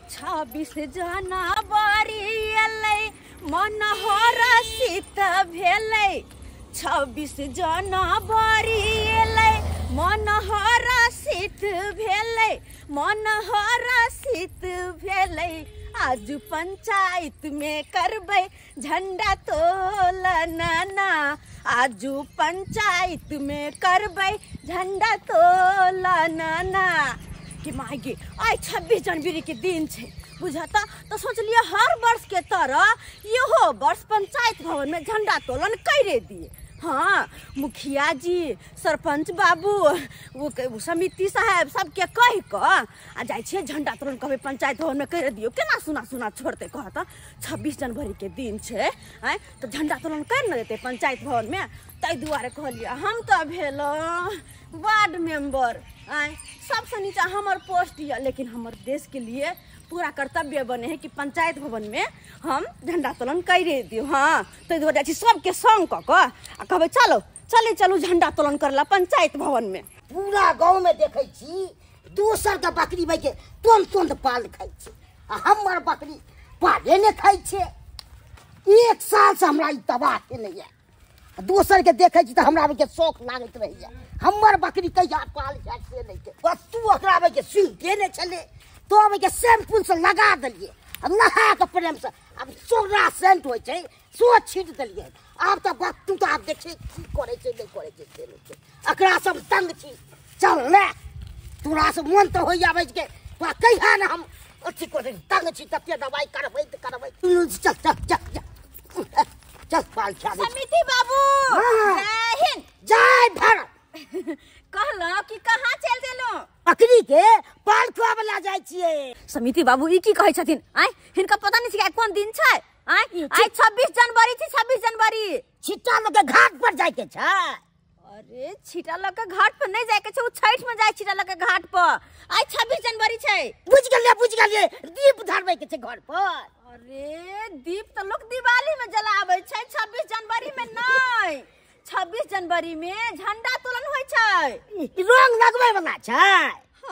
26 जनवरी एलै मन हरषित भेलै। 26 जनवरी एलै मन हरषित भेलै, मन हरषित भेलै। आज पंचायत में करबै झंडा तोलन ना, आजू पंचायत में करबै झंडा तोलन ना। कि माय गे, आइ 26 जनवरी के दिन छै बुझता, तो सोचलिए हर वर्ष के तरह इहो वर्ष पंचायत भवन में झंडा तोलन करे दिए। हाँ, मुखिया जी, सरपंच बाबू, वो समिति साहेब सबके कहि कऽ आ जाइ छियै झंडा तोलन कहबै पंचायत भवन में कर दियौ। केना सुना सुना छोड़तै कहता, 26 जनवरी के दिन छै आँय, तऽ झंडा तोलन कर ने देतै पंचायत भवन में। ताहि दुआरे कहलियै हम तऽ भेलहुँ वार्ड मेंबर आँय, सबसँ नीचा हमर पोस्ट यऽ, लेकिन हमर देश के लिए पूरा कर्तव्य बने है कि पंचायत भवन में हम झंडा तोलन करे दियौ। हाँ, ताहि दुआरे जाइ छी सबके संग कऽ कऽ आ कहबै चलो चले चलू झंडा तोलन करला पंचायत भवन में। पूरा गाँव में देखै छी दोसर के बकरी के तोन तोन पाल खाइ छै आ हमर बकरी पाले नहि खाइ छै। एक साल से हमरा ई तबाह केने यऽ। दोसर के देखै छी तऽ हमरा के शौक लागैत रहैया, हमर बकरी कहिया पाल खायत से नहि छै। बस तू ओकरा के सुनिते नहि छलै, तो के शैम्पू से लगा देलियै आ नहा के प्रेम से आब सोना सेंट होइ छै सो छीट देलियै। आब तऽ बत्तू तऽ आब देखै की करै छै नहि करै छै से नहि छै। एकरा सब तंग छी, चल ले तोरा से मोन तऽ होइया बैठ के तोरा कहिया ने हम अथी करै, तंग छी तते दवाइ करबै तऽ करबै। चल चल चल चल चल पाल खा। समिति बाबू जय हिंद जय भारत। कहलहुँ कि कहाँ चलि देलहुँ? बकरी के पाल खुआबै ला जाइ छियै। समिति बाबू ई की कहै छथिन आँय, हिनका पता नहि छै आइ कोन दिन छै आँय? आइ 26 जनवरी छै, 26 जनवरी। छिट्टा लऽ के घाट पर जाय के छै। अरे छिट्टा लऽ के घाट पर नहि जाय के छै, ओ छठि में जाय छिट्टा लऽ के घाट पर। आइ 26 जनवरी छै। बुझि गेलियै बुझि गेलियै, दीप धरबै के छै घर पर। अरे दीप तऽ लोक दिवाली में जलाबै छै, 26 जनवरी में नहि। 26 जनवरी में झंडा तोलन होइ छै। रंग लगबै वाला छै।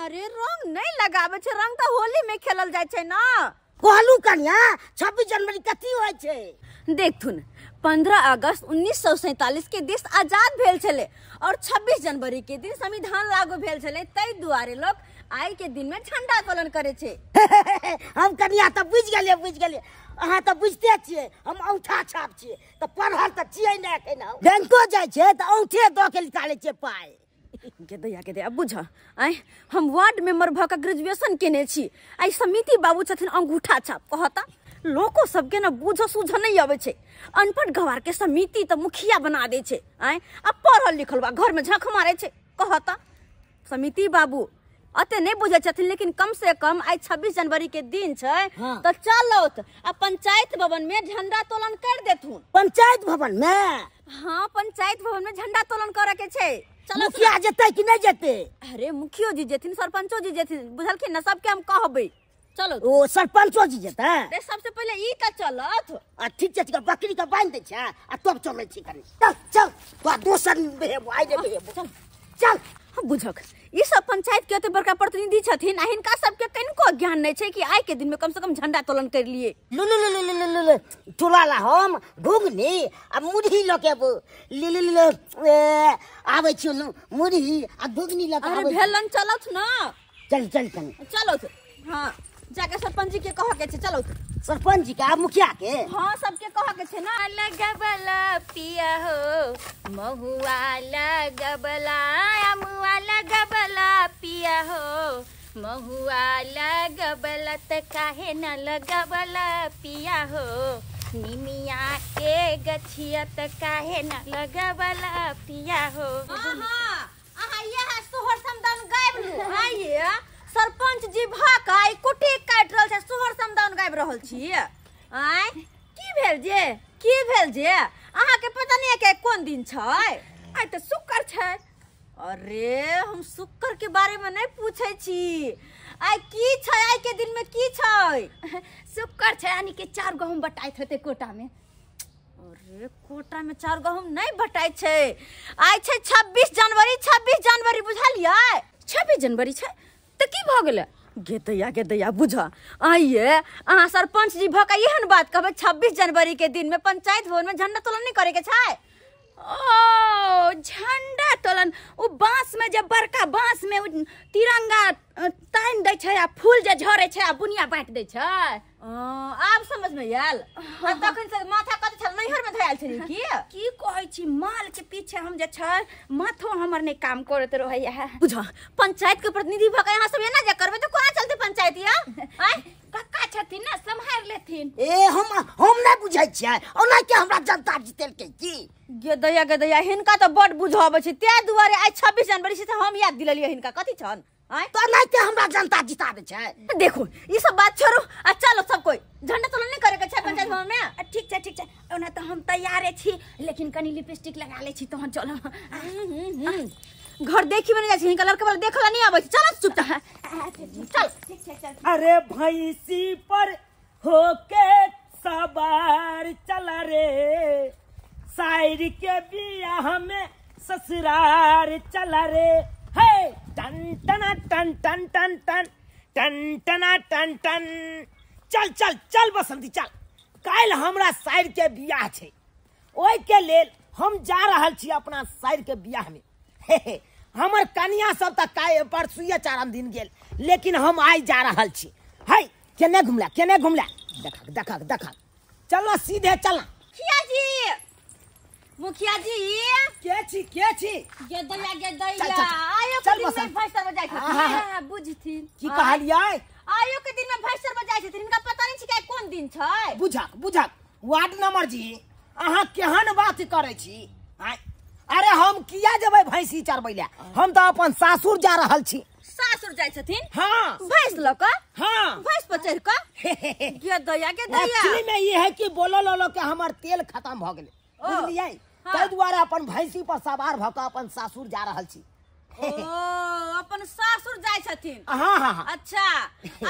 अरे रंग नहि लगाबै छै, रंग तऽ होली में खेलल जाइ छै ना। कहलू कनिया 26 जनवरी कथी होइ छै? देखथुन 15 अगस्त 1947 के देश आजाद भेल छलै और 26 जनवरी के दिन संविधान लागू भेल छलै, ताहि दुआरे लोग आइ के दिन में झंडा तोलन करे छै। हम कनिया तऽ बुझि गेलियै बुझि गेलियै, अहाँ तऽ बुझिते छियै हम औंठा छाप छियै, तऽ पढ़ल तऽ छियै नहि एखन। बैंको जाइ छियै तऽ औंठे दऽ के निकालै छियै पाइ। के दैया के दैया बुझ आँय, हम वार्ड मेंबर भऽ कऽ ग्रेजुएशन केने छी, आइ समिति बाबू छथिन अंगूठा छाप। कहता लोको सबके ने बुझ सूझ नहि अबै छै, अनपढ़ गवार के समिति तऽ मुखिया बना दै छै आँय, आ पढ़ल लिखल बा घर में झख मारै छै। कहता समिति बाबू अते नहि बुझै छथिन, लेकिन कम से कम आइ 26 जनवरी के दिन छै। हाँ। तऽ चलो आ पंचायत भवन में झंडा तोलन कर देथुन। पंचायत भवन में? हाँ, पंचायत भवन में झंडा तोलन करे के छै। चलो मुखिया जेतै कि नहि जेतै? अरे मुखियो जी जेथिन, सरपंचो जी जेथिन, बुझलखिन ना, सबके हम कहबै। चलो ओ सरपंचो जी जेतै? अरे सबसे पहिले ई तऽ चलत। आ ठीक छै ठीक छै, बकरी के बान्हि दै छै आ तब चलै छी कनी। चल चल तोरा दोसर बेहेबो आइ नहि बेहेबो, चल चल। बुझक ई सब पंचायत के एते बड़का प्रतिनिधि छथिन आ हिनका सबके कनिको ज्ञान नहि छै कि आइ के दिन में कम से कम झंडा तोलन कर लिए। लु लु लु लु लु लु तोरा ला हम घुघनी आ मुरही लऽ के आबो। लु लु लु आबै छियौ लु मुरही आ घुघनी लऽ के अरे आबै। भेलन चलत ना, चल चल कनी चलत। हाँ, जाके सरपंच जी के कह के छै, चलत सरपंच जी के आ मुखिया के। हाँ, सबके कह के छै ना। लगबला पिया हो महुआ लगबला, अमुआ लगबला पिया हो महुआ लगबला, त काहे न लगबला पिया हो निमिया के गछिया, त काहे न लगबला पिया हो। अहाँ इएह सोहर समदाउन गाबि लू। आइए सरपंच जी भऽ कऽ आइ कुटी काटि रहल छै, सोहर समदाउन गाबि रहल छी आँय। की भेल जे, की भेल जे अहाँके पता नहि के कोन दिन छै? आइ तऽ शुक्र छै। अरे हम शुक्र के बारे में नहि पूछै छी, आइ की छै, आइ के दिन में की छै? शुक्र छै यानी कि 4 गहूँम बटाइत हेतै कोटा में। अरे कोटा में 4 गहूँम नहि बटाइ छै, आइ छै 26 जनवरी, 26 जनवरी बुझलियै? 26 जनवरी छै तऽ की भऽ गेलै? गे दैया बुझ आइए अहाँ सरपंच जी भऽ के एहन बात कहबै 26 जनवरी के दिन में पंचायत भवन में झंडा तोलन नहीं करे के छै। ओ झंडा तोलन ओ बांस में जे बड़का बांस में उ तिरंगा तानि दै छै आ फूल जे झरे छै आ बुनिया बाँटि दै छै। आब समझ में आयल। तखन से माथा कत छल नैहर में धयल छली की की कहै छी माल के पीछे हम जे छै माथो हमर नहि काम करैत रहैया। बुझ पंचायत के प्रतिनिधि भऽ के अहाँ सब एना जे करबै तऽ कोना चलतै पंचायत या? आँय कक्का छथिन ना सम्हारि लेथिन। ए हम नहि बुझै छियै ओना के हमरा जनता जीतेलकै की। गे दैया हिनका तऽ बड बुझ अबै छै ताहि दुआरे आइ 26 जनवरी छै तऽ हम याद दिलेलियै हिनका कथी छन। आँय तो नहीं के हमरा जनता जिताबै छै। देखो ई सब बात छोड़ू आ चलो सब कोई झंडा तोलन नहीं करे के छै पंचायत भवन में। ठीक छै ठीक छै ओना तऽ हम तैयारे छी लेकिन कनी लिपस्टिक लगा लै छी तहन चलब। घर देखी में नहीं जाइ छै हिनका लड़का वाला देखला नहीं आबै छै। चलो चुपचाप चल ठीक छै चल। अरे भैंसी पर होके सवार चला रे साइर के बियाह में ससुरार चला रे हे टन टना टन टन टन टन टन टना टन टन। चल चल चल बसंती चल काल्हि हमरा साइर के बियाह छै ओहि के लेल हम जा रहल छी अपना साइर के बियाह में। हे हे हमर कनिया सब तऽ काल्हि परसुए चारम दिन गेल लेकिन हम आइ जा रहल छी। है केने घुमला देखक देखक देखक चल सीधे चल। मुखिया जी मुखिया जी के छी गे दैया आयो के दिन में भैंस तर बजाय छथिन। बुझथिन की कहलियै? आयो के दिन में भैंस तर बजाय छथिन हिनका पता नहीं छै कि कोन दिन छै। बुझक बुझक वार्ड नंबर जी अहाँ केहन बात करै छी? अरे हम किया जेबै भैंसी चरबै ले हम तऽ अपन सासुर जा रहल छी। सासुर जाइ छथिन? हाँ भैंस लऽ कऽ? हाँ भैंस पर चढ़ि कऽ? गे दैया एक्चुअली में ई है कि बोलो लोलो के हमर तेल खत्म भऽ गेलै बुझलियै ताहि दुआरे अपन भैंसी पर सवार भऽ कऽ अपन सासुर जा रहल छी। ओ अपन सासुर जाइ छथिन। हाँ हाँ अच्छा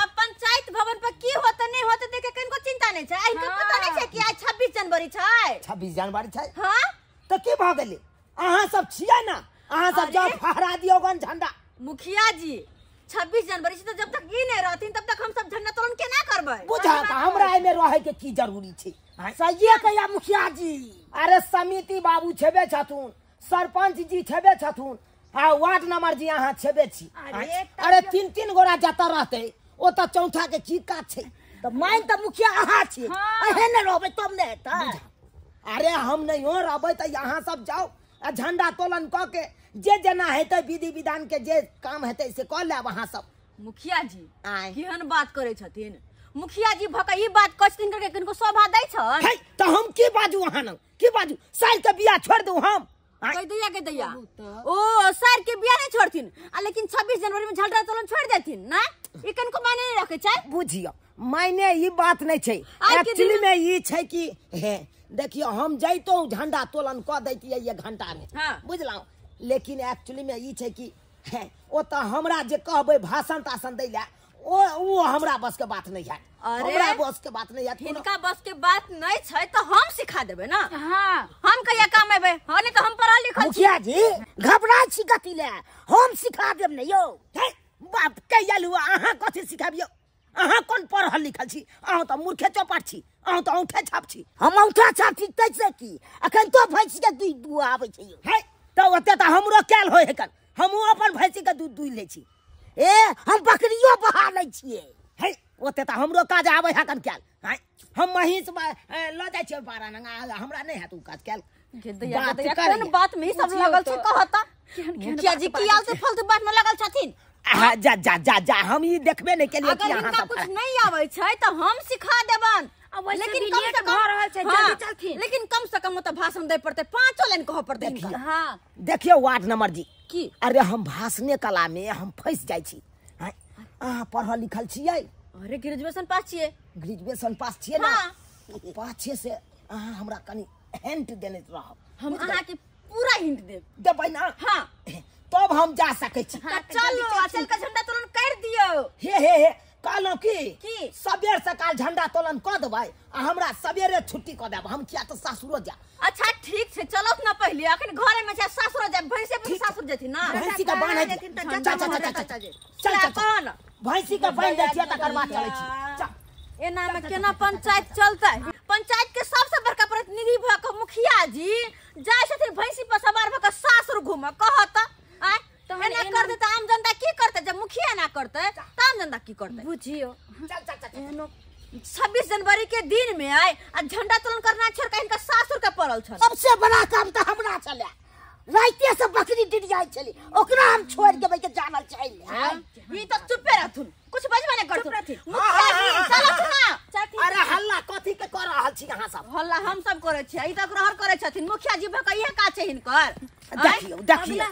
अब पंचायत भवन पर की होते नहीं होते देखे किनको चिंता नहीं छै। आइ के पता नहीं छै कि आइ 26 जनवरी छै। 26 जनवरी छै। हाँ तऽ की भऽ गेलै अहाँ सब छियै ना अहाँ सब जाओ फहरा दियौ गन झंडा। मुखिया जी 26 जनवरी छै तऽ जब तक ई नहीं रहथिन तब तक हम सब झंडा तोलन केना करबै? बुझा हमरा एहिमे रहै के की जरूरी छै? सहिए कहिया मुखिया जी। अरे समिति बाबू छेबे छथुन सरपंच जी छेबे छथुन आ वार्ड नंबर जी अहाँ छेबे छी। अरे तीन तीन गोरा जतऽ रहतै ओतऽ चौथा के की काज छै? तऽ मान तऽ मुखिया अहाँ छी अहें नहि रहबै तब नहि हेतै। अरे हम नहियो रहबै तऽ अहाँ सब जाउ आ झंडा तोलन कऽ के जे जेना हेतै विधि विधान के जे काम हेतै से कऽ लेब अहाँ सब। मुखिया जी केहन बात करै छथिन? मुखिया जी भऽ के ई बात कहै छथिन करके किनको शोभा दै छन? है तऽ हम की बाजू अहाँ लग की बाजू? साइर के बियाह छोड़ि दू हम? कहि दैया के दैया ओ साइर के बियाह नहीं छोड़थिन आ लेकिन 26 जनवरी में झंडा तोलन छोड़ देथिन ना ई किनको मायने नहीं रखै छै। बुझियौ मायने ई बात नहीं छै एक्चुअली में ई छै कि हे देखियौ हम जैतहुँ झंडा तोलन कऽ दैतियै एक घंटा में बुझलहुँ लेकिन एक्चुअली में ई छै कि ओतऽ हमरा जे कहबै भाषण ताषण दै लए ओ हमरा बस के बात नहीं है। हमरा बस के बात नहीं है। हिनका बस के बात नहीं छै तऽ हम सिखा देबै ना। हाँ हम कहिया काम एबै? हाँ नहीं तऽ हम पढ़ल लिखल छी। मुखिया जी घबरा छी कथी ले हम सिखा देब ने यौ। बाप कहिया लुआ अहाँ कथी सिखाबियौ? अहाँ कोन पढ़ल लिखल छी? अहाँ तऽ मूर्खे चौपट छी अहाँ तऽ औंठे छाप छी। हम औंठा छाप छी तैसे की अखन तो भैंसी के दूध दुह आबै छै यौ। है तऽ ओते तऽ हमरो कैल होइ हेकन हमहूँ अपन भैंसी के दूध दुहि लै छी। ए हम बकरियो बहा लै छियै। है ओते तऽ हमरो काज आबै हेकन कैल। है हम महींस लऽ जाइ छियै बारह नंगा हमरा नहि हैत ओ काज कैल। कोन बात में ई सब लगल छै कहता? मुखिया जी की आल से फालतू बात में लगल छथिन? जा जा जा जा हम ई देखबे नहि केलियै कि अहाँ सब कुछ नहीं आबै छै तऽ हम सिखा देबन लेकिन कम से कम रहल छै जल्दी चलथिन लेकिन कम से कम ओतऽ भाषण दै पड़तै 5 लाइन कहऽ पड़तै हिनका। हाँ देखियौ वार्ड नंबर जी की अरे हम भाषणे कला में हम फंसि जाइ छी। अहाँ पढ़ल लिखल छियै? अरे ग्रेजुएशन पास छियै। ग्रेजुएशन पास छियै ना पाछे से अहाँ हमरा कनी हिंट देने रहब। हम अहाँके पूरा हिंट देब। देबै ना? हाँ तब हम जा सकै छी। चलो चल के झंडा तोलन कर दियौ। हे हे हे कहलहुँ की सबेर सकाल झंडा तोलन कऽ देबै आ हमरा सबेरे छुट्टी कऽ देब, हम किया तऽ सासुरो जायब। अच्छा ठीक छै, चलत ना पहिले, अखन घरे में छै, सासुरो जायब, भैंसे पर सासुर जेथिन ना। भैंसी के बान्ह देथिन तऽ चल चल चल चल चल, भैंसी के बान्हि दै छियै तकर बाद चलै छी। चल एना में केना पंचायत चलतै? पंचायत के सबसे बड़का प्रतिनिधि भऽ कऽ मुखिया जी जाइ छथिन भैंसी पर सवार भऽ कऽ सासुर घूमऽ, कहत आँय एना कर देतै आम जनता की करतै? जब मुखिया ना करतै तऽ आम जनता की करतै? बुझियो। चल चल चल, 26 जनवरी के दिन में आए आ झंडा तोलन करना छोड़ के हिनका सासुर के पड़ल छल। सबसे बड़ा काम तऽ हमरा छलै, राइते से बकरी डिरियाइ छली, ओकरा हम छोड़ देबै के जानल चाहिए। ई तऽ चुपे रहथुन, कुछ बजबे नहि करथुन मुखिया जी। चलत ना। अरे हल्ला कथी के कर रहल छी अहाँ सब? हल्ला हम सब करै छियै, ई तऽ रहर करै छथिन मुखिया जी भऽ कऽ इहे काज छै हिनकर। देखियौ देखियौ,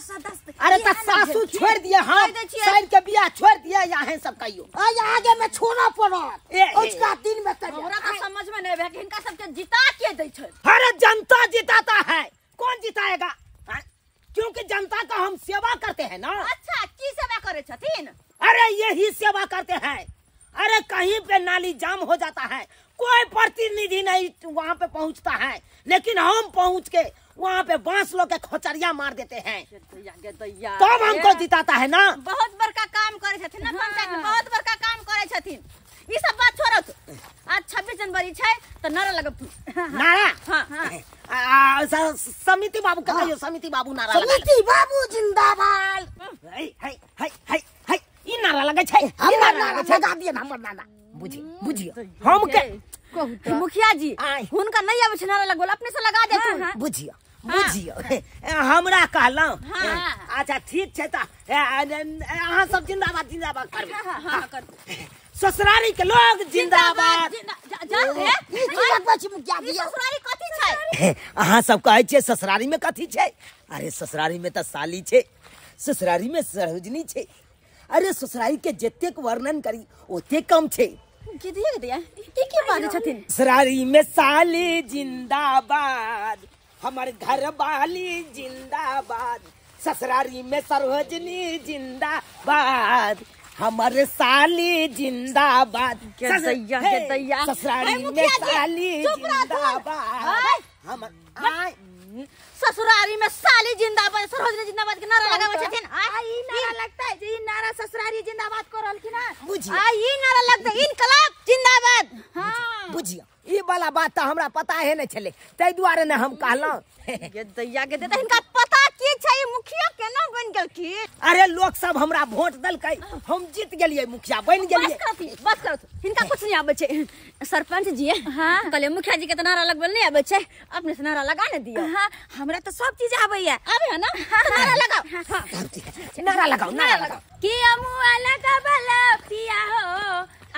अरे तऽ सासु छोड़ दिए, हम साइन के बियाह छोड़ दिए, यहाँ सब कहियो आइ आगे में छोड़ऽ पड़त उसका दिन में। हमरा तऽ समझ में नहीं आबै कि हिनका सबके जिता के दै छै। अरे जनता जिताता है, कौन जिताएगा? क्योंकि जनता का हम सेवा करते हैं ना। अच्छा की सेवा करे छथिन? अरे यही सेवा करते हैं। अरे कहीं पे नाली जाम हो जाता है, कोई प्रतिनिधि नहीं वहाँ पे पहुँचता है, लेकिन हम पहुँच के वहाँ पे बांस लो के खोचरिया मार देते हैं, तब हमको जिताता है ना। बहुत बड़का काम करे छथिन ना पंचायत में, बहुत बड़का काम करे छथिन। ई सब बात छोड़त, आज 26 जनवरी छै तऽ नारा लगब। नारा? हाँ। समिति बाबू कहियो, समिति बाबू नारा। समिति बाबू जिंदाबाद। है है है है है, ई नारा लगै छै, हमर नारा लगा दिए, हमर नारा। बुझी बुझियो हम के मुखिया जी हुनका नहीं आबै छै नारा लगबल, अपने से लगा देथुन। बुझियो बुझियो, हमरा कहलहुँ। अच्छा ठीक छै तऽ अहाँ सब जिंदाबाद जिंदाबाद करबै। ससुरारी के लोग जिंदाबाद। ससुरारी कथी छै? अहाँ सब कहै छियै ससुरारी में कथी छै? अरे ससुरारी में तऽ साली छै, ससुरारी में सरोजनी छै। अरे ससुरारी के जतेक वर्णन करी ओतेक कम छै। की बाजै छथिन? ससुरारी में साली जिंदाबाद, हमर घर वाली जिंदाबाद, ससुरारी में सरोजनी जिंदाबाद, हमर साली जिंदाबाद, ससुरारी में साली जिंदाबाद, हमर ससुरारी में साली जिंदाबाद, सरोजनी जिंदाबाद के नारा लगाबै छथिन। आ ई नारा लगता है जे ई नारा ससुरारी जिंदाबाद कर रहलखिन हन। बुझियो आ ई नारा लगता इनकलाब जिंदाबाद। हां बुझियो, ई वाला बात त हमरा पता है नै छले, तै दुआरे ने हम कहलौं। गे दैया गे दैया, हिनका पता की छै ई मुखिया केना बन गेलखिन? अरे लोक सब हमरा वोट देलकै, हम जीत गेलियै, मुखिया बन गेलियै। बस करथि बस करथि, हिनका कुछ नहीं आबै छै। सरपंच जी हां कहले मुखिया जी के त नारा लगबल नहीं आबै छै, अपने से नारा लगा ने दियौ। हां हमरा त सब चीज आबैया। आबै है ना? नारा लगाओ। हां नारा लगाओ, नारा लगाओ। कि अमुआ लगबला पिया हो,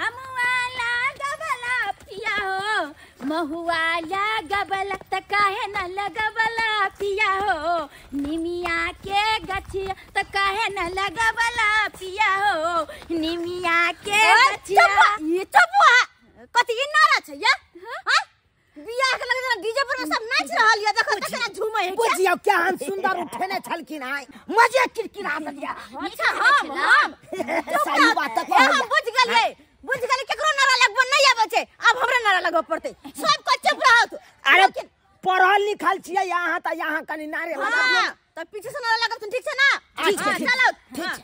अमुआ लगबला पिया हो, महुआ लगबला त काहे न लगबला पिया हो, निमिया के गछिया त काहे न लगबला पिया हो, निमिया के गछिया। ये चुप, कथी ई नारा छै या? हां बियाह के लगे डीजे पर सब नाच रहल या, देखो केना झूमै है। बुझियौ केहन सुंदर उठेने छलखिन आइ, मजे किरकिरा देलिया। अच्छा हम सही बात त हम बुझ गेलियै, बुझ गेलियै केकरो नारा लगबो नहीं आबै छै, आब हमरा नारा लगबो पड़तै। सब को चुप रहत। अरे पढ़ल लिखल छियै अहाँ त यहाँ कनि नारे लगाबू त पीछे से नारा लगबथिन, ठीक छै ना? ठीक छै, चलो ठीक छै।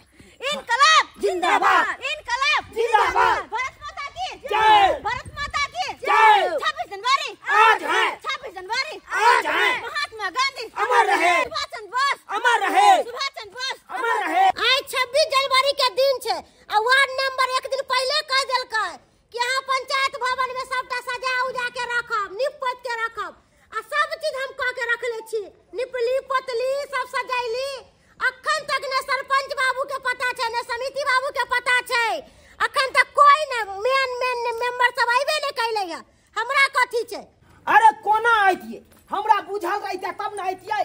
इनकलाब जिंदाबाद, इनकलाब जिंदाबाद, भारत माता की जय, भारत माता की जय, 26 जनवरी आज है, 26 जनवरी आज है, महात्मा गांधी अमर रहे, सुभाष चंद्र बोस अमर रहे, सुभाष चंद्र बोस अमर रहे। आइ 26 जनवरी के दिन छै आ वार्ड नंबर एक दिन पहले कह देलकै कि अहाँ पंचायत भवन में सबटा सजा उजा के रखब, नीप पोत के रखब आ सब चीज हम कह के रखले छी, निपली पोतली सब सजैली। अखन तक ने सरपंच बाबू के पता छै ने समिति बाबू के पता छै, अखन तक कोई ने मेन मेन मेंबर सब आइबे ने कैले है, हमरा कथी छै? अरे कोना आइतियै, हमरा बुझल रहितै तब ने आइतियै।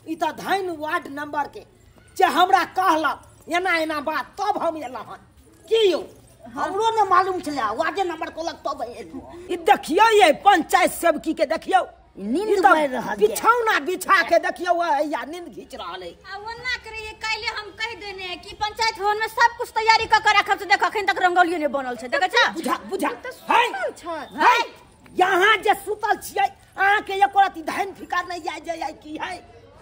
ई त धैन वार्ड नंबर के जे हमरा कहलक एना एना बात तब हम एलहुँ हन। की यौ हमरो ने मालूम छलै, वार्डे नंबर कहलक तब एलहुँ। ई देखियौ ये पंचायत सेवकी के देखियौ, नींद मारि रहल बिछौना बिछा के देखियो या नींद घीच रहल है। आ ओना करिए काल्हि हम कहि देने है कि पंचायत भवन में सब कुछ तैयारी क के राखब, से देख अखन तक रंगोलियो नहीं बनल छै, देखै छ? बुझा बुझा है है यहाँ जे सुतल छियै अहाँ के एको रति धन फिकार नहीं आइ जाय की है।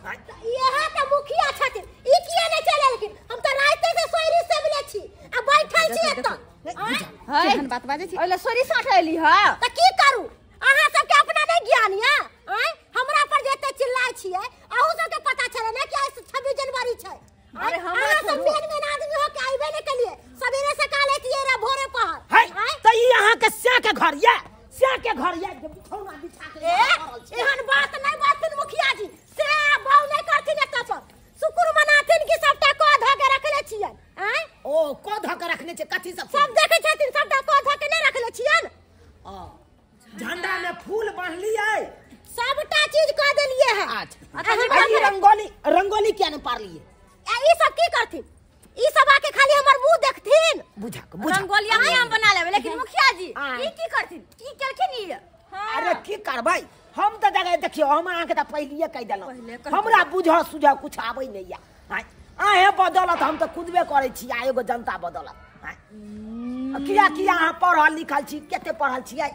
इहे त मुखिया छथिन, ई किया नै चलेलखिन? हम त राते से सोयरी से मिले छी आ बैठल छी एत। केहन बात बाजै छी? ओइला सोरी साठ एली ह त की करू? अहाँ सबके अपना नहीं ज्ञान या? आय हमरा पर जेते चिल्लाय छियै, अहू सबके पता चले ना कि आइ 26 जनवरी छै। अरे हमरा सब मेन मेन आदमी हो के आइबे नै कलिए, सवेरे से काल एतिए रे भोरे पहर। है त ई अहाँ के स्या के घर या, स्या के घर या जे बिछौना बिछा के एहन बात नै बाजथिन मुखिया जी, से बाउ नै करथिन एत पर। शुक्र मनाथिन कि सबटा क ध के रखले छियन। आय ओ क ध के रखने छै कथि सब? सब देखै छथिन, सबटा क ध के नै रखले छियन। झंडा में फूल बांधलियै, सबटा चीज क देलिए है। अच्छा रंगोली रंगोली किया नहीं पारलिए? ई सब की करथिन? ई सब आके खाली हमर मुंह देखथिन। बुझा बुझा रंगोली हम बना लेबै, लेकिन मुखिया जी ई की करथिन? की केलखिन ई? अरे की करबै हम त जगह देखियो, हम अहाँ के त पहिलिए कहि देलहुँ, हमरा बुझ सुझ कुछ आबै नहीं या। अहें बदौलत हम त कुदबे करै छी, आ एगो जनता बदौलत। किया किया अहाँ पढ़ल लिखल छी? कते पढ़ल छियै?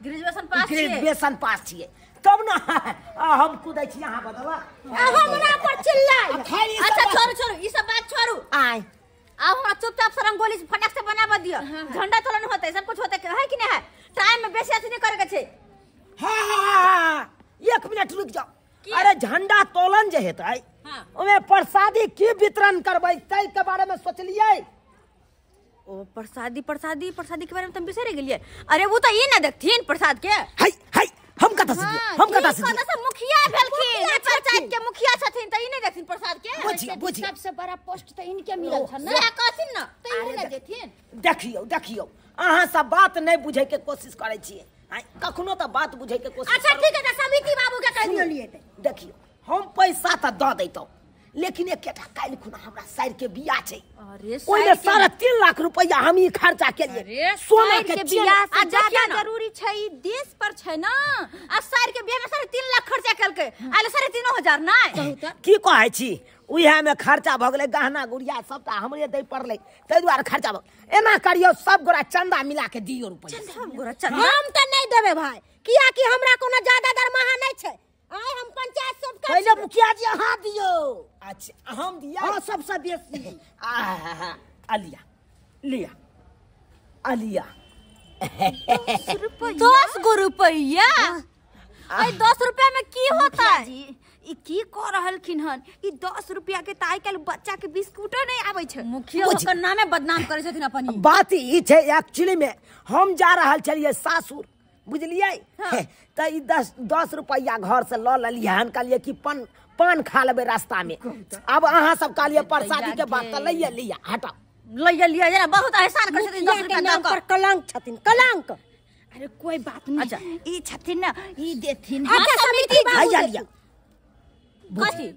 ग्रेजुएशन पास छियै। ग्रेजुएशन पास छियै तब ना हम कुदै छी अहाँ बदौलत। हमरा पर चिल्लाय। अच्छा छोड़ू छोड़ू ई सब बात छोड़ू। आय आब हमरा चुपचाप से रंगोली फटाक से बनाबऽ दिअ, झंडा तोलन होतै, सब कुछ होतै है कि नहीं है? टाइम में बेसी अथी नहीं करे के छै। हाँ हाँ एक मिनट रुक जाओ। अरे झंडा तोलन जे हेतै ओमे प्रसादी की वितरण करबै तै के बारे में सोचलियै? ओ प्रसादी प्रसादी प्रसादी के बारे में तुम बिसरि गेलियै। अरे वो तो ई ना देखथिन प्रसाद के। हाय हाय हम कतऽ से हम कतऽ से कतऽ से मुखिया भेलखिन, पंचायत के मुखिया छथिन त ई नहीं देखथिन प्रसाद के। बुझियो बुझियो सबसे बड़ा पोस्ट त इनके मिलल छ ना, सएह कहथिन ना त ई ना देथिन। देखियो देखियो अहाँ सब बात नहीं बुझै के कोशिश करै छियै, कखनो त बात बुझै के कोशिश। अच्छा ठीक है, समिति बाबू के कहि दियौ लिए। देखियो हम पैसा त the दैतौ, लेकिन एकेटा काल्हि खुना हमरा साइर के बियाह छै। अरे ओइमे 3.5 लाख रुपया हम ई खर्चा केलियै। सोना के बियाह से ज्यादा जरूरी छै ई देश पर छै ना। आ साइर के बियाह में 3.5 लाख खर्चा केलकै, आले 3.5 हजार नै। की कहै छी, उएह में खर्चा भऽ गेलै, गहना गुड़िया सबटा हमरे दै पड़लै, ताहि दुआरे खर्चा भऽ। एना करियौ सब गोरा चंदा मिला के दियौ रुपया। सब गोरा चंदा हम त नै देबै भाई, किया कि हमरा कोनो ज्यादा दरमाहा नै छै। आय हम पंचायत सब का पहिले मुखिया जी अहाँ दियौ। अच्छा हम दिया? हां सबसे बेसी। अलिया लिया अलिया 10 गो रुपया। अरे 10 रुपया में की होता है जी? ई की कह रहलखिन हन? ई 10 रुपया के त आइ काल्हि बच्चा के बिस्कुटो नहीं आबै छै। मुखिया ओकर नामे बदनाम करै छथिन अपन। बात ई छै एक्चुअली में हम जा रहल छलियै सासुर, बुझलियै? त ई 10 रुपया घर से ल लेलियै हन, कहलियै कि पान पान खा लेबै रास्ता में। अब अहाँ सब कहलियै प्रसादी के बात त लइए लिया, हटाओ लइए लिया, जरा बहुत एहसान करै छथिन। 10 रुपया नाम पर कलंक छथिन, कलंक। अरे कोई बात नहीं। अच्छा ई छथिन ना, ई देथिन। अच्छा समिति बाबू लिया कथी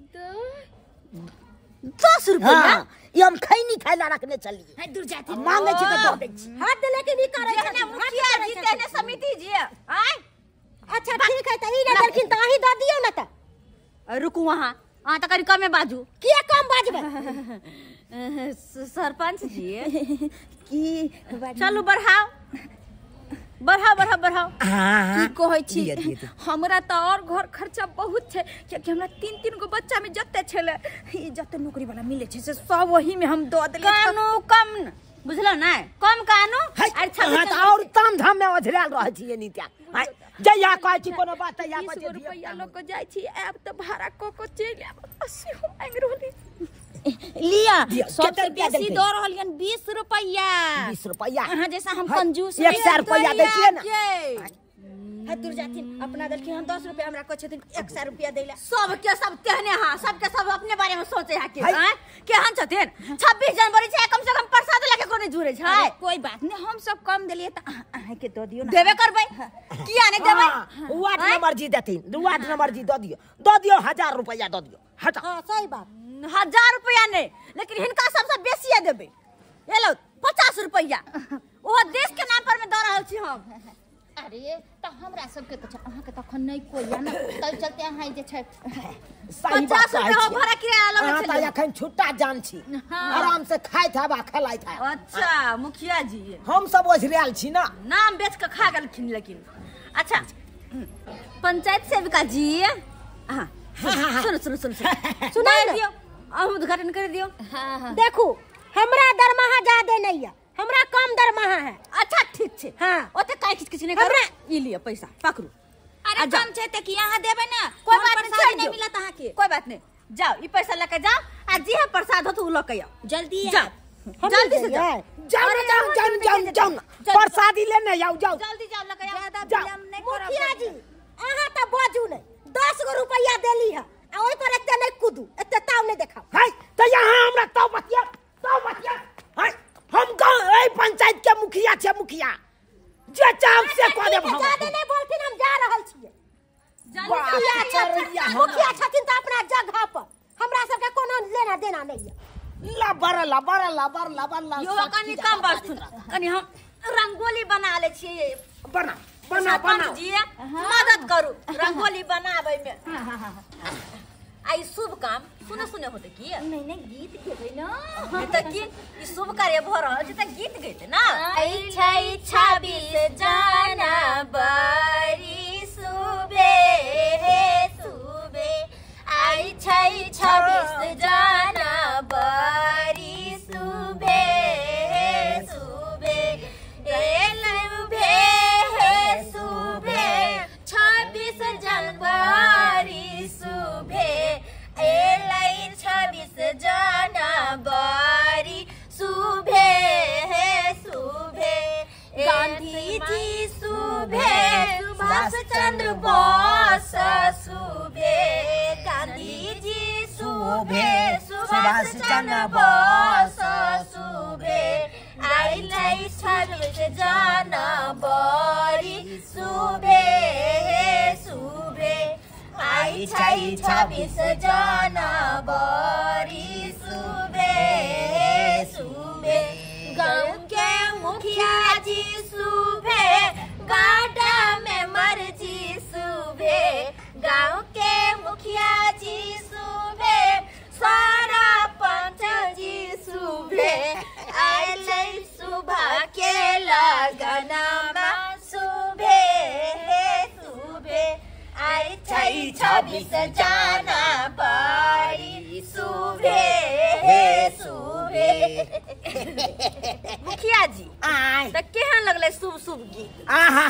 10 रुपया? ई हम खैनी खाइ ला रखने छलियै। है दूर जाथिन, मांगै छी त the दै छी। हाथ लेकिन ई करै छथिन मुखिया जी तेने समिति जी। आय अच्छा ठीक है, त ई नै देलखिन त अहीं the दियौ ना। त रुकू वहाँ, अहाँ त कनि कमे बाजू। किया कम बाजबै? सरपंच जी की चलू बढ़ाओ बढ़ाओ बढ़ाओ बढ़ाओ। की कहै छी, हमरा त और घर खर्चा बहुत छै, कियाकि हमरा 3-3 गो बच्चा में जते छलै, ई जते नौकरी वाला मिले छै से सब वही में हम the देलियै। कानू कम बुझलो नै, कम कानू। अच्छा और ताम धाम में ओझरायल रहै छियै नित्या। जहिया कहै छी कोनो बात तहिया कहै छी। 20 रुपया ल के जाइ छी, आब त भाड़ा क क चलि आब। 80 हम मांगि रहली। लिया सबसे बेसी the रहलियन 20 रुपया। 20 रुपया अहाँ जैसा हम कंजूस 100 रुपया दै छियै ना। है दूर जाथिन, अपना देलखिन हम 10 रुपया, हमरा कहै छथिन 100 रुपया दै ला। सबके सब तेहने हां, सबके सब अपने बारे में सोचे हा के हां केहन छथिन। 26 जनवरी छै, कम से कम प्रसाद लके कोनो जुड़े छै। कोई बात नहीं, हम सब कम देलियै त अहाँ के the दियौ ना। देबे करबै, किया नहीं देबै? वार्ड नंबर जी देथिन, वार्ड नंबर जी the दियौ, the दियौ 1000 रुपया the दियौ। हटाओ। हां सही बात, 1000 रुपया नहीं, लेकिन हिनका सबसे बेसी देबै। ये लो 50 रुपया, ओहो देश के नाम पर में the रहल छी हम। अरे त हमरा सबके त अहाँ के तखन नहीं कोई या ना तै चलते अहाँ जे छै 50 रुपया भाड़ा किराया लगे छै। अहाँ त एखन छुट्टा जान छी, आराम से खाइत हब आ खेलाइत हब। अच्छा मुखिया जी हम सब ओझरायल छी ना, नाम बेच के खा गेलखिन लेकिन। अच्छा पंचायत सेविका जी हां सुनो सुनो सुनो सुना दियो, अहूँ उद्घाटन कर दियो। देखू हमरा दरमाहा ज्यादा नहीं है, हमरा कम दरमाहा है। अच्छा ठीक छै। हां ओते काई किछ किछ नहीं करू, ई लियो पैसा पकड़ू। अरे कम छै त की अहाँ देबै ना, कोई बात नहीं, नहीं मिलत अहाँ के। कोई बात नहीं, जाओ ई पैसा लेके जाओ आ जे है प्रसाद हो तो उ लके आओ जल्दी। जाओ जल्दी से जाओ जाओ जाओ जाओ जाओ जाओ प्रसादी लेने जाओ जाओ जल्दी जाओ लके आओ। ज्यादा विलंब नहीं करब मुखिया जी। अहाँ त बाजू नहीं, 10 गो रुपया देली है आ ओइ पर एते नहीं कूदू, एते ताव नहीं देखाओ। हाय त यहाँ हमरा ताव बतिया ताव बतिया। हाय हम गांव ए पंचायत के मुखिया छे, मुखिया जे चाहब से कह देब। हम ज्यादा नहीं बोलथिन, हम जा रहल छियै। मुखिया छथिन त अपना जगह पर, हमरा सबके कोनो लेना देना नहीं है। लबर लबर लबर लबर लबर यो कनी कम बसथुन, कनी हम रंगोली बना ले छियै। बना बना बना जी मदद करू रंगोली बनाबै में। हां हां हां आई शुभ काम सुने सुने होते की नहीं नहीं गीत गेबै ना त की ई शुभ कार्य भ रहल छै त गीत गेते ना। आई छै 26 जनवरी सुबे सुबे, आई छै 26 जनवरी सुबे सुबे, सुबे सुबे 26 जनवरी सुबे, एलै 26 जनवरी सुबे सुबे, गांधी जी सुबे सुभाष चंद्र बोस सुबे, गांधी जी सुबे सुभाष चंद्र बोस सुबे, आइलै 26 जनवरी सुबे सुबे, आई छै 26 जनवरी सुबे सुबे, गाँव के मुखिया जी सुबे गाडा में मर्जी सुबे, गाँव के मुखिया जी सुबे सारा पंच जी सुबे, आइलै सुबह के लगनमा सुबे सुबे, आई छै 26 जनवरी सुबे सुबे। मुखिया जी त केहन लगलै शुभ शुभ गीत? आहा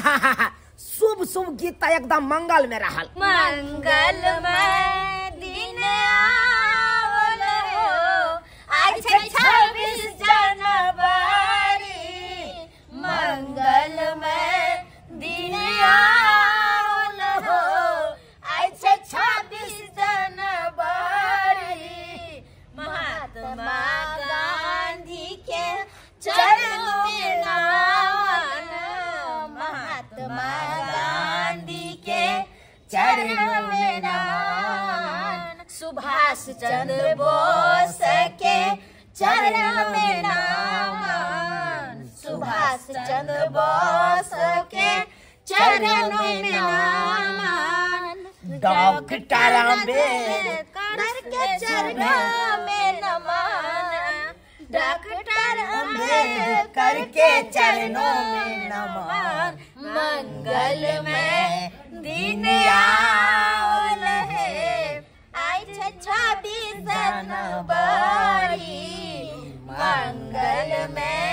शुभ शुभ गीत त एकदम मंगल में रहल। मंगल में दिन आवल हो, आई छै 26 जनवरी, मंगल में दिन आवल हो, आई छै 26 जनवरी, महात्मा गांधी के चरण में नमन, महात्मा गांधी के चरण में नमन, सुभाष चंद्र बोस के चरण में नमन, सुभाष चंद्र बोस के चरण में नमन, डॉक्टर अम्बेडकर के चरण में नमन, डॉक्टर अम्बेडकर के चरणों में नमन, मंगल में दिन आवल है, आई छै 26 जनवरी, मंगल में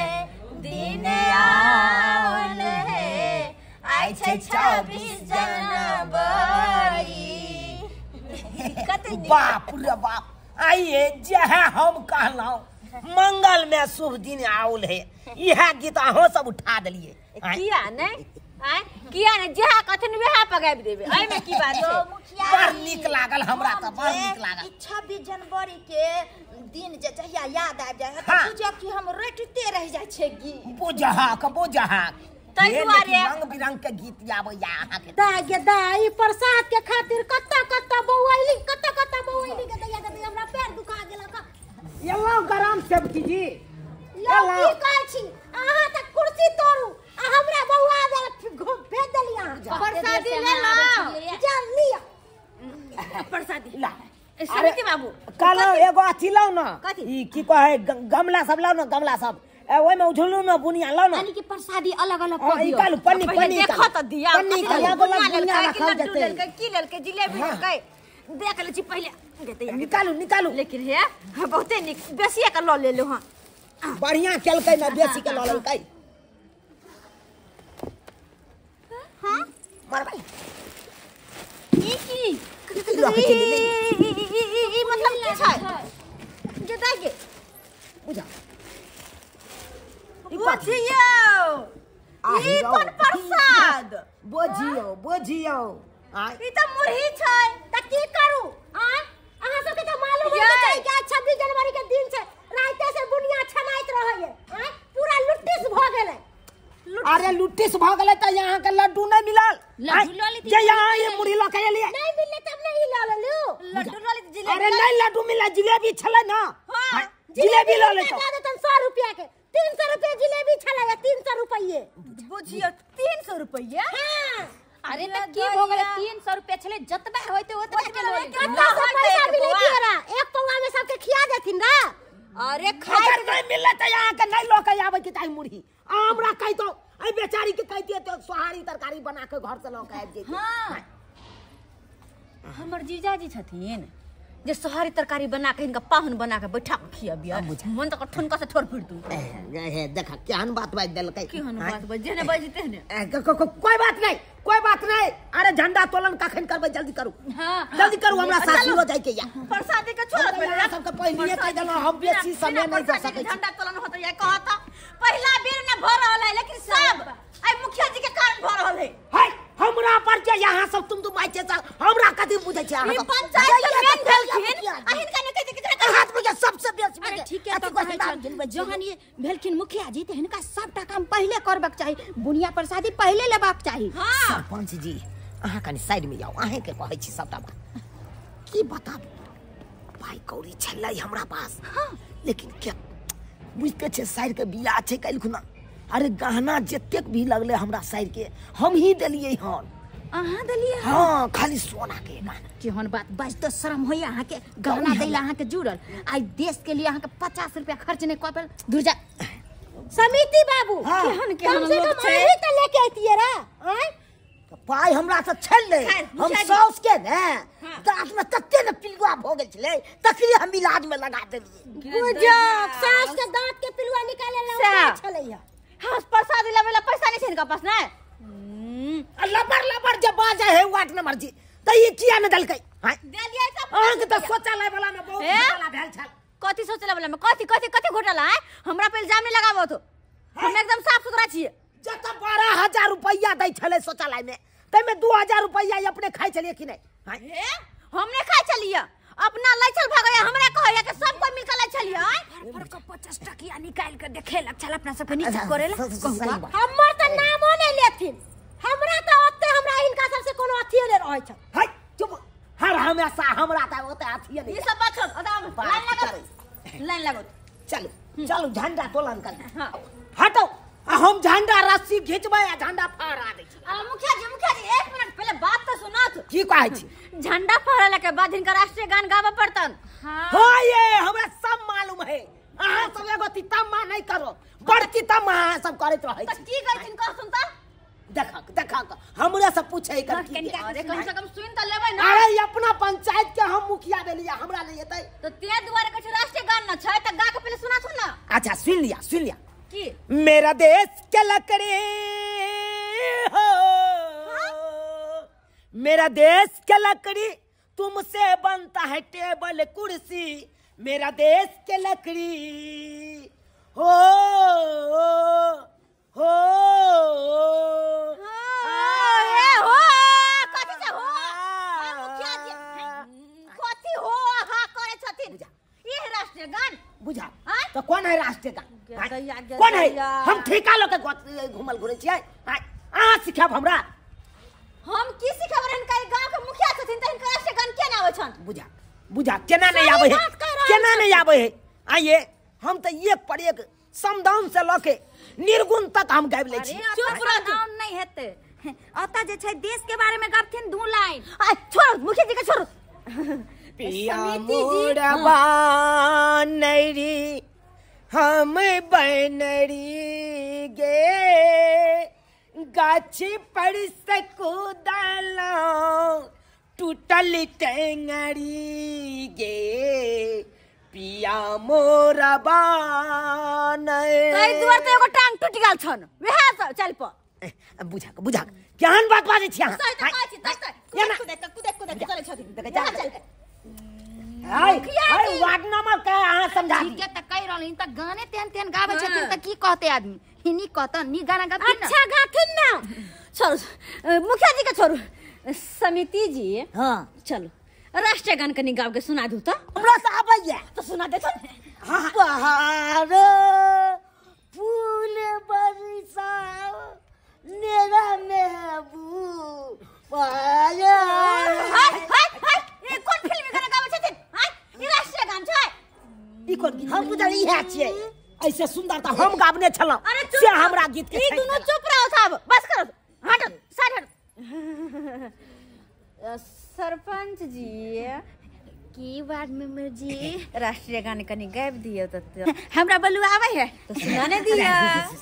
दिन आवल है, आई छै 26 जनवरी। बाप रे बाप, आइए जह हम कहलहुँ मंगल में शुभ दिन आउल है, यह गीत अहाँ सब उठा दिलिए। किया नहीं आय किया नहीं, जहाँ कथन वएह पगाबि देबै, एहिमे की बात छै। बड़ नीक लागल हमरा त, बड़ नीक लागल। 26 जनवरी के दिन जे जहिया याद आबि जाय त बुझब कि हम रटिते रहि जाइ छै गीत। बुझहक बुझहक, ताहि दुआरे रंग बिरंग के गीत आबैया अहाँ के। दाय गे दाय, ई प्रसाद के खातिर कत्ता कत्ता बौआइली, कत्ता कत्ता बौआइली गे दैया गे दैया, हमरा पैर दुखा गेलक। एलहुँ गरम सेवकी जी, यौ की कहै छी अहाँ त कुर्सी तोड़ू आ हमरा बौआ देलक भेज देलक। प्रसादी ले लो चल लिया प्रसादी ला समिति बाबू काल एगो अथी लाउ ना ई की कहे गमला सब लाउ ना गमला सब ए ओय में उझलू ना बुनिया लाउ ना यानी कि प्रसादी अलग अलग कर दियो ई काल पन्नी पन्नी देखो त दिया पन्नी अलग अलग बुनिया रखल जते की लेलकै जिलेबी लेलकै देख ले छी पहिले निकालू निकालू लेकिन हे बहुते निक बेसिए के ल लेलु हां बढ़िया केलकै ना बेसी के ल लेलकै हां मरबै ई की ई मतलब की छै जे दाइ के बुझा बुझियौ ई कोन प्रसाद बुझियौ बुझियौ ई त मुरही छै त की करू आ अहाँ सब के त मालूम होय के चाही कि आज 26 जनवरी के दिन छै राते से बुनिया छनाइत रहै आ पूरा लुट्टिस भ गेलै। अरे लुट्टिस भ गेलै त यहाँ के लड्डू नहीं मिलल लड्डू ल लेती जे यहाँ ये मुरही ल के एलियै नहीं मिलले तब नहीं ल लेलु लड्डू ल लेती जिलेबी। अरे नहीं लड्डू मिला जिलेबी छलै ना। हां जिलेबी ल लेतो दे देतन 100 रुपया के 300 रुपया जिलेबी छलै 300 रुपये बुझियो 300 रुपये। हां अरे त की भ गेलै 300 रुपया छलै जतबा होइते ओतबा के ल लेती कत्ता से पैसा मिलै तोरा एक पौआ में सबके खिया देथिन ना। अरे खाए अगर नहीं मिलले त यहाँ के नहीं ल के आबै के चाही मुरही आ हमरा कहितो ए बेचारी के कहितिए त सोहारी तरकारी बना के घर से ल के आबि जैते। हां हमर जीजाजी छथिन जे सोहारी तरकारी बना के हिनका पाहुन बना के बैठा के खियाबिया मन त ठुनका से ठोर फिर दू। ए देखा केहन बात बाज देलकै केहन बात बाज जेने बाजते ने कोई बात नहीं कोई बात नहीं। अरे झंडा तोलन कखन करबै जल्दी करू। हां जल्दी करू हमरा सासुरो जाय के या प्रसादी के छोड़ पहिले सबके पहिले कह देलौ हम बेसी समय नहीं दऽ सकै छी। झंडा तोलन होत या कहत पहिला बेर न भ रहल है लेकिन सब आई मुखिया जी के कारण भ रहल है। है हमरा पर जे यहाँ सब तुम तुम बाजै छै हमरा कथि बुझै छै अहाँ ई पंचायत के मेन भेलखिन आ हिनका ने कहै छै कि हाथ में सबसे बेसी। अरे ठीक है तो कहै छन जहन ये भेलखिन मुखिया जी त हिनका सबटा काम पहिले करबाक चाही बुनिया प्रसादी पहिले लेबाक चाही। हां सरपंच जी अहाँ कनि साइड में जाओ अहें के कहै छी सबटा बात की बताबू पाई कौड़ी छलै हमरा पास। हां लेकिन के बुझते छै साइड के बियाह छै काल्हि खुना। अरे गहना जतेक भी लगले हमरा साइड के हम ही देलियै हन। अहाँ देलियै? हां खाली सोना के गहना। केहन बात बाज तो शर्म होइया अहाँ के गहना दैला अहाँ के जुड़ल आई देश के लिए अहाँ के 50 रुपया खर्च नहीं कऽ पेल दूर जा। समिति बाबू केहन केहन कम से लोग कम छै अहीं त लेके अइतियै रे आँय पाई हमरा से छलै हम साउस के ने दांत में तते ने पिलुआ भ गेल छलै तखनी हम इलाज में लगा देलियै। बुझो सास के दांत के पिलुआ निकाले ला छलै। हां प्रसाद लेबै ला पैसा नहीं छै इनका पास नै लबर लबर जे बाजै है वार्ड नंबर जी त ई किया ने देलकै? हां देलियै त अहाँ के त शौचालय वाला में बहुत घोटाला भेल छल। कथि शौचालय वाला में कथि कथि कथि घोटाला है? हमरा पे इल्जाम नहीं लगाबो तो हम एकदम साफ सुथरा छियै। जत 12000 रुपया दै छलै शौचालय में तैमे 2000 रुपया अपने खाइ छलियै कि नै? हां हम नै खाइ छलियै अपना लै छल भगैया हमरा कहैया कि सब कोई मिलके लै छलियै। फर के 50 टकिया निकाल के देखेलक छल अपना सबके नीचा करेला। हमर त नामो नै लेथिन हमरा त ओते हमरा हिनका सबसे कोनो अथिए नै रहै छै। है चुप हर हमेशा हमरा त ओते अथिए नै ई सब बात छोड़ अदाम लाइन लागत लाइन लागत चलू चलू झंडा तोलन कर। हां हटो आ हम झंडा रस्सी घिचबै आ झंडा फहरा दै छी। आ मुखिया जी 1 मिनट पहले बात त सुनत। की कहै छी? झंडा फहराला के बाद हिनका राष्ट्रीय गान गाबऽ पड़तन। हां ये हमरा सब मालूम है अहाँ सब एगो तितम्मा नहीं करो बड़ तितम्मा अहाँ सब करैत रहै छी। त की कहै कह सुनता देखक देखक हमरा सब पूछै कर की। अरे कम से कम सुन त लेबै ना। अरे अपना पंचायत के हम मुखिया भेलियै हमरा नहीं एतै त ते दुआरे कहै छै राष्ट्रीय गान न छै त गा के पहले सुना सुन ना। अच्छा सुन लिया सुन लिया की मेरा देश के लकड़ी हो मेरा देश के लकड़ी तुमसे बनता है टेबल कुर्सी मेरा देश के लकड़ी हो हो ए हो कथि से हो मुखिया जी कथि हो हा करे छथिन ई राष्ट्रीय गान बुझा तो कौन है राष्ट्रीय गान? कौन है? हम ठेका लके घुमल घुरै छियै अहाँ सिखाब हमरा? हम की सिखाब हिनका गांव के मुखिया छथिन त हिनका राष्ट्रीय गान केना आबै छन? बुझा बुझा केना नहीं आबै है केना नहीं आबै है? आइए हम त एक पर एक समदाउन से लके निर्गुण तक हम गाबि लै छी। चुप रह नहीं है हेतै। ओतऽ जे छै देश के बारे में गबथिन 2 लाइन। आ छोड़ मुखिया जी के छोड़। पिया मोरबा नैरी हम बनरी गे, गाछ पर से कूदलौं टूटल टेंगरी गे, पिया मोरबा ताहि दुआरे तऽ एगो टांग टूटि गेल छन, वएह चल प। बुझा के बुझा के केहन बात बाजै छी अहाँ? सही तऽ कहै छी, तै कुदै कुदै कुदै चलै छथिन। चल हाय हाय वार्ड नंबर के अहाँ समझा दी। ठीके तऽ कहि रहल हन, तऽ गाने तेहन तेहन गाबै छथिन तऽ की कहतै आदमी? हिनी कहतन नी गाना गाबथिन ना। अच्छा गाथिन ना। छोड़ू मुखिया जी के छोड़ू। समिति जी हाँ चलो राष्ट्रीय गान कनी गाब के सुना दू तऽ। हमरा से आबैया तऽ सुना देथुन। बहार फूल बरसाओ मेरा महबूब आया। हाय हाय हाय, ई कोन फिल्म गाना गाबै छथिन? हाय, ई राष्ट्रीय गान छै। ई कोन गीत? हम बुझल इएह छियै। ऐसे सुंदर तऽ हम गाबने छलहुँ से हमरा गीत के ई दुनू चुप रहो साहब, बस करो, हटो साइड हटो। सरपंच जी की वार्ड मेंबर जी राष्ट्रीय गान कनी गाबि दियौ तऽ। हमरा बलु आबै है तऽ सुना दिया।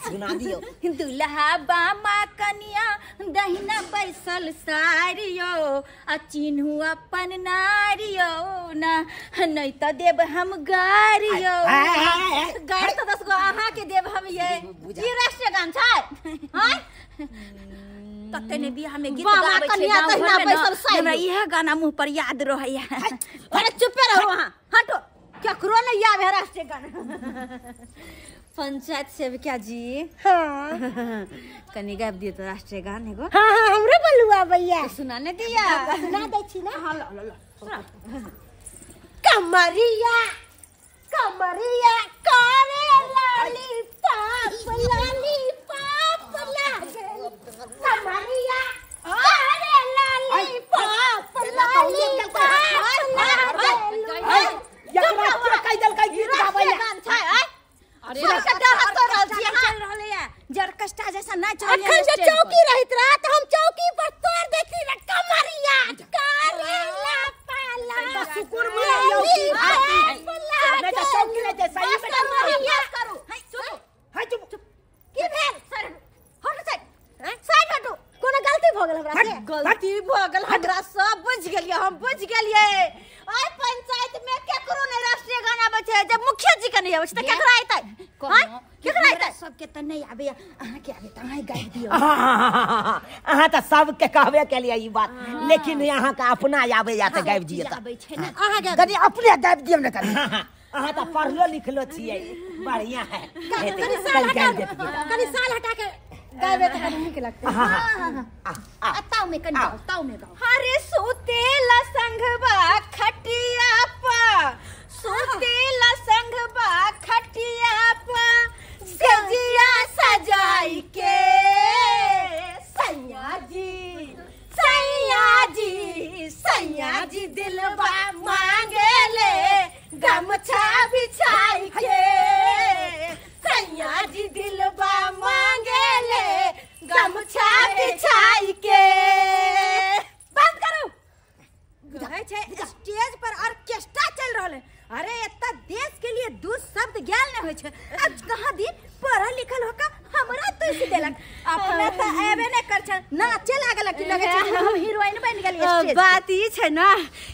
सुना दियौ। दुल्हा बामा कनिया दहिना बैसल सारियो, आ चिन्हू अपन नारियो ना, नहीं तऽ देब हम गारियो। गारि तऽ 10 गो अहाँ के देब हम। ये ई राष्ट्रीय गान छै? हां तते ने बियाह में गीत गाबै छै गाँव घर में, हमरा इएह गाना मुँह पर याद रहैया। अरे चुपे रहो वहाँ, हटो, केकरो नहीं आवे है राष्ट्रीय गाना। पंचायत सेविका जी हाँ कनी गाबि दियौ तऽ राष्ट्रीय गान एगो। हाँ हाँ हमरो बलुआ आबैया। सुना ने दिया। सुना दै छी ना। हाँ लो लो कमरिया कमरिया करे लाली पाप लाली पाप लागल, कमरिया करे लाली पाप लाली पाप लागल। एकरा के कहि देलकै गीत गाबै ला? गान छै। अरे चल रहलै है जरकस्टा जैसा नाच रहलै। अखन जे चौकी रहित रहा तऽ हम चौकी पर तोड़ देती रे। कमरिया करे ला पाला सुकुर में लौकी भाती है नहीं तो चौकी ले जे सही में कमरिया करू। हाय चुप, हाय चुप चुप। की भेल? साइड हटो, साइड साइड हटो। कोनो गलती भऽ गेल हमरा से? गलती भऽ गेल हमरा, सब बुझि गेलियै, हम बुझि गेलियै। आइ पंचायत में केकरो नहि राष्ट्रीय गाना आबै छै, जब मुखिया जी के नहि आबै छै तऽ केकरा अयतै? हां केकरा अयतै? सबके तऽ नहि आबैया, अहाँके आबै तऽ अहाँ गाबि दियौ। अहाँ तऽ सबके कहबे केलियै ई बात, लेकिन अहाँके अपना आबैया तऽ गाबि दियौ। तऽ आबै छै ने अहाँके कनी अपने गाबि दियौ ने कनी। अहाँ तऽ पढ़लो लिखलो छियै, बढ़िया है। कनी साल हटा, कनी साल हटा के गाबे तऽ कनी नीक लगतै। ताऊ में कनी गाओ, ताऊ में गाओ। अरे सुतेला संघबा खटिया पा, सुतेला संघबा खटिया पा, सजिया सजाई के सैया जी सैया जी सैया जी दिलबा मांगे ले गमछा बिछाई के, सैया जी दिलबा मांगे ले गमछा बिछाई के। बंद करू। बुझाइ छै स्टेज पर ऑर्केस्ट्रा चल रहल है। अरे एता देश के लिए दू शब्द ज्ञान नहीं होइ छै। अब कहाँ दिन पढ़ल लिखल होका हमरा तो इसी देलक, अपना तऽ एबे नहि कर छै, नाचे लागल कि लगे छै हम हीरोइन बनि गेलियै स्टेज। बात ई छै ना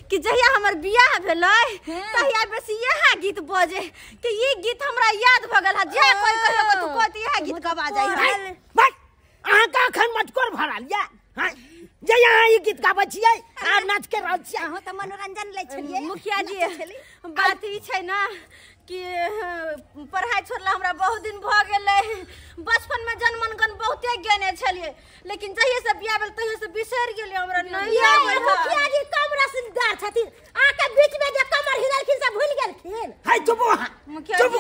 कि जहिया हमर बियाह भेलै तहिया बेसी इएह गीत बजे कि ई गीत हमरा याद भऽ गेल है। जे कोइ कहियो कतौ कहत इएह गीत गवा जाइ है। बस अहाँके अखन मटकोर भरल या जे अहाँ ई गीत गाबै छियै आ नाच के रहल छियै। अहाँ तऽ मनोरंजन लै छलियै। मुखिया जी बात ई छै ना कि पढ़ाई छोड़ला हमरा बहुत दिन भऽ गेलै। बचपन में जनमनगन बहुते गेने छलियै, लेकिन जहिया से बियाह भेल तहिया से बिसरि गेलियै, हमरा नहीं आबै है। मुखिया जी कम रसदार छथिन, आके बीच में जे कमर हिललखिन से भूल गेलखिन। हाय चुप अहाँ, मुखिया चुप। जी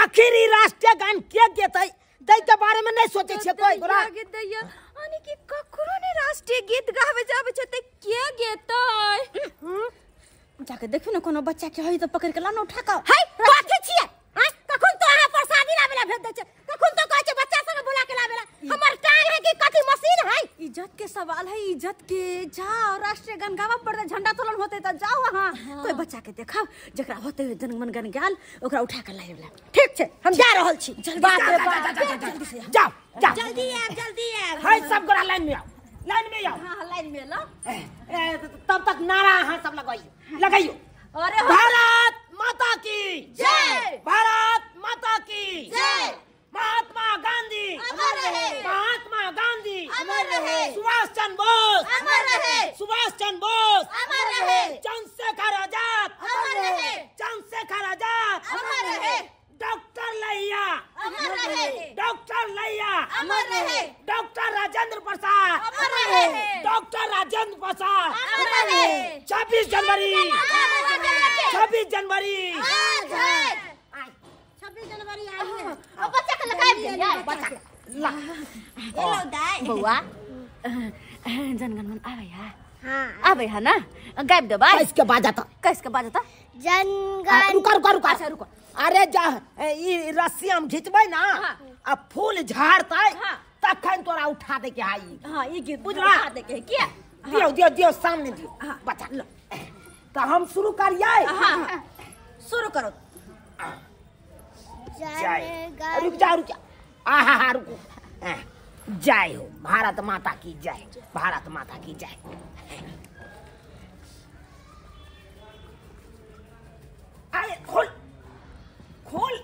आखिर ई राष्ट्रीय गान के गेतै तै के बारे में नहीं सोचै छियै कोइ गोरा। गीत दैया यानी कि ककरो ने राष्ट्रीय गीत गाबै जाबै छै त के गेतै? जाके देखियौ ने कोनो बच्चा के हई त पकड़ के लानो उठा के। हाय कथी छियै? हां कखन तो अहाँ प्रसादी लाबे ला भेज दै छै, कखन तो कहै छै बच्चा सब बुला के लाबे ला। हमर टांग है कि कथी मशीन है? इज्जत के सवाल है, इज्जत के। जाओ राष्ट्रीय गान गावा पड़ते, झंडा तोलन होते त जाओ वहाँ। कोई बच्चा के देखब जकरा होते जनगण गन गाल ओकरा उठा के लाइव ला। ठीक छै, हम जा रहल छी। बाप रे बाप, जल्दी से जाओ जाओ, जल्दी आब, जल्दी आब। हाय सब गोरा लाइन में आओ, लाइन में आओ। हां लाइन में लो। तब तक नारा अहाँ सब लगाइयो लगाइयो। अरे भारत माता की जय, भारत माता की जय, महात्मा गांधी अमर रहे, महात्मा गांधी अमर रहे, सुभाष चंद्र बोस अमर रहे, सुभाष चंद्र बोस अमर रहे, चंद्रशेखर आजाद अमर रहे, चंद्रशेखर आजाद अमर रहे, डॉक्टर लहिया अमर रहे, डॉक्टर लहिया अमर रहे, डॉक्टर राजेंद्र प्रसाद अमर रहे, डॉक्टर राजेंद्र प्रसाद अमर रहे। 26 जनवरी, 26 जनवरी, 26 जनवरी आई है। अब बच्चा के लगाई दिया, बच्चा ला ए लो दाई बउआ जनगण मन आवे है। हां आवे है ना, गायब देबै। कैस के बाजता, कैस के बाजता जनगण। रुका रुका रुका, अच्छा रुको। अरे जा ई रस्सी हम घिचबै ना आ फूल झाड़तै तखन तोरा उठा दे के आई। हां ई गीत बुझला, उठा दे के किया दियो दियो दियो सामने दियो बच्चा लो। तो हम शुरू करियै। हां शुरू करो। जय, रुक जा रुक जा, आहा हा रुको। जय हो भारत माता की जय, भारत माता की जय। अरे खोल खोल।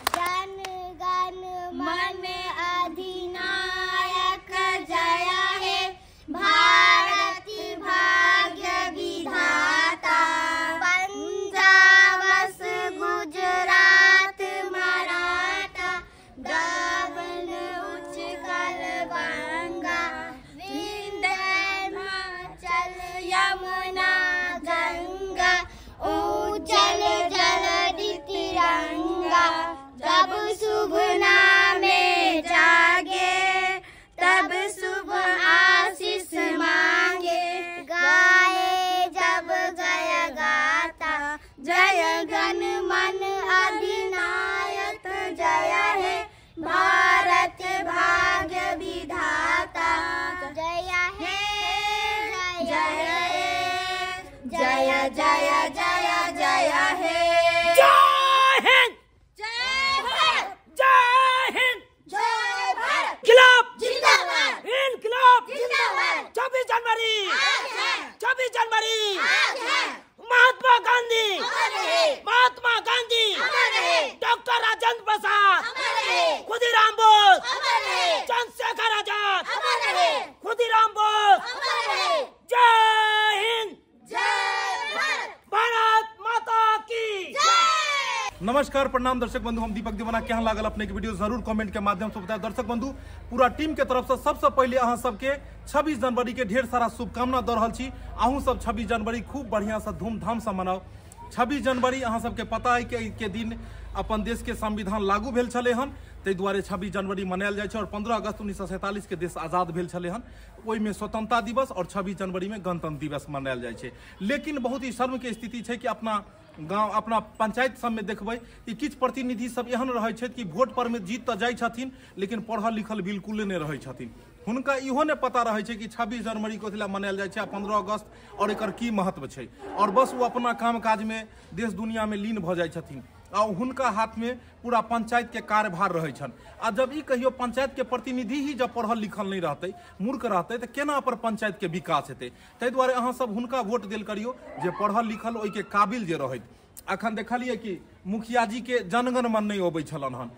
जन गण मन अधिनायक जय हे भारत भाग्य विधाता, पंजाब गुजरात मराठा, दमन उच्चकल गंगा, विंध्याचल यमुना गंगा, उज्जल जल तिरंगा। जब शुभ नामे जागे तब शुभ आशीष मांगे, गाए जब जय गाता जय गण मन अधिनायक जय हे भारत भाग्य विधाता। जय हे जय जय जय जय जय हे। जय हिंद, जय भारत, जय हिंद, जय भारत, इनकलाब जिंदाबाद, इनकलाब जिंदाबाद। 26 जनवरी, आज है, 26 जनवरी, आज है, महात्मा गांधी अमर रहे, महात्मा गांधी अमर रहे, डॉक्टर राजेंद्र प्रसाद अमर रहे, खुदीराम बोस अमर रहे, चंद्रशेखर आजाद अमर रहे, खुदीराम बोस अमर रहे। जय हिंद, जय भारत, भारत माता की जय। नमस्कार प्रणाम दर्शक बंधु, हम दीपक दीवाना। केहन लागल अपने के वीडियो जरूर कमेंट के माध्यम से बताएं। दर्शक बंधु, पूरा टीम के तरफ से सबसे पहले अहाँ सबके 26 जनवरी के ढेर सारा शुभकामना दऽ रहल छी। अहूँ सब 26 जनवरी खूब बढ़िया से धूमधाम से मनाओ। 26 जनवरी अहाँ सबके पता है कि के दिन अपन देश के संविधान लागू भेल छलै हन, ताहि दुआरे 26 जनवरी मनायल जाइ छै। और 15 अगस्त 1947 के देश आजाद भेल छलै हन, ओहिमे स्वतंत्रता दिवस और 26 जनवरी में गणतंत्र दिवस मनायल जाइ छै। लेकिन बहुत ही शर्म के स्थिति छै कि अपना गाँव अपना पंचायत सबमे देखबै कि किछु प्रतिनिधि सब एहन रहै छथि कि वोट पर में जीत तऽ जाइ छथिन लेकिन पढ़ल लिखल बिल्कुले नहि रहै छथिन। हुनका इहो नहि पता रहै छै कि 26 जनवरी कथी लए मनायल जाइ छै आ 15 अगस्त और एकर की महत्व छै, और बस ओ अपना काम काजमे देश दुनियामे लीन भऽ जाइ छथिन आ हुनका हाथमे पूरा पंचायत के कार्यभार रहै छनि। आ जब ई कहियो पंचायत के प्रतिनिधि ही जब पढ़ल लिखल नहि रहतै, मूर्ख रहतै, तऽ केना पर पंचायत के विकास हेतै? ताहि दुआरे अहाँ सब हुनका वोट देल करियौ जे पढ़ल लिखल ओहिके काबिल जे रहैत। अखन देखलियै कि मुखिया जी के जनगण मन नहि अबै छलनि हन,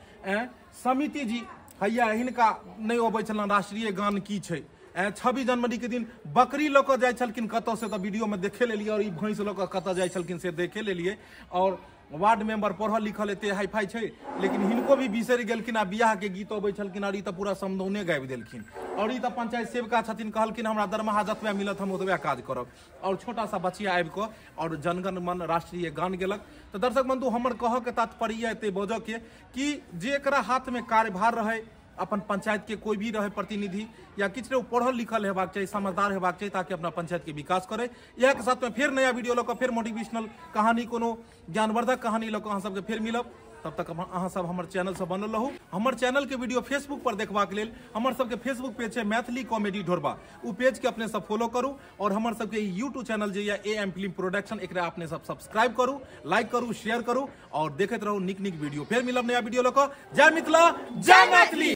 समिति जी हैया हिनका नहि अबै छलनि राष्ट्रीय गान की छै। 26 जनवरी के दिन बकरी लऽ कऽ जाइ छलखिन कतऽ से तऽ वीडियो में देखे लेलियै, और ई भैंस लऽ कऽ कतऽ जाइ छलखिन से देखे लेलियै। और वार्ड मेंबर पढ़ल लिखल एते हाई फाई छै लेकिन हिनको भी बिसरि गेलखिन आ बियाह के गीत अबै छलखिन और ई तऽ पूरा समदौने गाबि देलखिन। और ई तऽ पंचायत सेविका छथिन, कहलखिन हमरा दरमाहा जतबे मिलत हम ओतबे काज करब। और छोटा सा बचिया आबि कऽ और जनगण मन राष्ट्रीय गान गेलक। तऽ दर्शक बंधु, हमर कहऽ के तात्पर्य एते बजऽ के कि जेकरा हाथ में कार्यभार रहै, अपन पंचायत के कोई भी रहे प्रतिनिधि या किछु रहे, पढ़ल लिखल हेबाक चाही, समझदार हेबाक चाही, ताकि अपना पंचायत के विकास करे। इएह के साथ में फेर नया वीडियो लऽ कऽ, फेर मोटिवेशनल कहानी, कोनो ज्ञानवर्धक कहानी लऽ कऽ अहाँ सबके फेर मिलब। तब तक अहाँ सब हमर चैनल से बनल रहू। हमर चैनल के वीडियो फेसबुक पर देखबाक लेल हमर सबके फेसबुक पेज है मैथिली कॉमेडी ढोरबा, उ पेज के अपने सब फॉलो करू। और हमर सबके यूट्यूब चैनल जे या ए एम फिल्म प्रोडक्शन, एकरा अपने सब सब्सक्राइब करू, लाइक करू, शेयर करू और देखैत रहू निक निक वीडियो। फेर मिलब नया वीडियो लऽ कऽ। जय मिथिला, जय मैथिली।